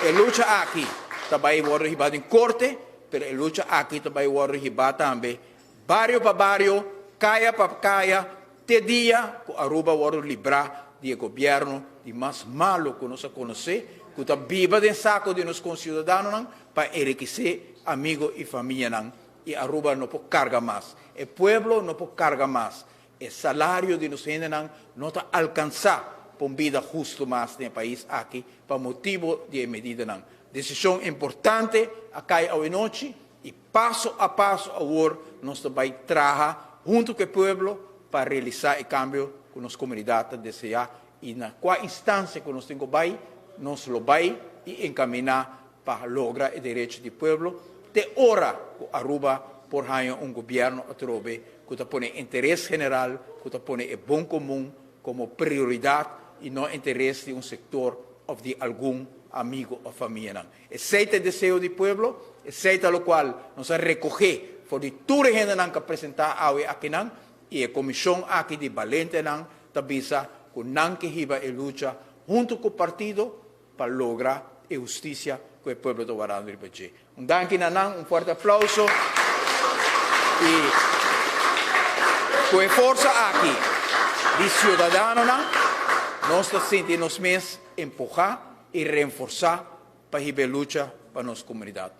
E lucha aki ta bay wordo hiba den corte, pero e lucha aki ta bay wordo hiba tambe bario pa bario, caya pa caya, te dia cu Aruba wordo libra di e gobierno di mas malo cu nos a conoce, cu ta biba den saco di nos conciudadanonan pa enriquece amigo y famianan, y Aruba no por carga mas. E pueblo no por carga mas. E salario di nos hendenan no ta alcansa pa un bida husto mas den e pais aki pa motibo di e medidanan. Decision importante a cay awe nochi y paso a paso awor nos ta bay traha hunto cu e pueblo pa realisa e cambio cu nos comunidad ta desea y na cua instancia cu nos tin cu bay, nos lo bay y encamina pa logra e derecho di pueblo te ora cu Aruba por haña un gobierno atrobe cu ta pone interes general, cu ta pone e bon comun como prioridad y no interes di un sector of di algun amigo of famianan. Esey ta e deseo di pueblo, esey ta locual nos a recoge for di tur e hendenan cu a presenta awe akinan y e comision aki di balentenan ta bisa cu nan ke hiba e lucha hunto cu partido pa logra e husticia cu e pueblo ta warando riba dje. Un danki na nan, un fuerte aplauso y cu e forsa aki di ciudadanonan nos ta sinti nos mes empuha y renforsa pa hiba e lucha pa nos comunidad.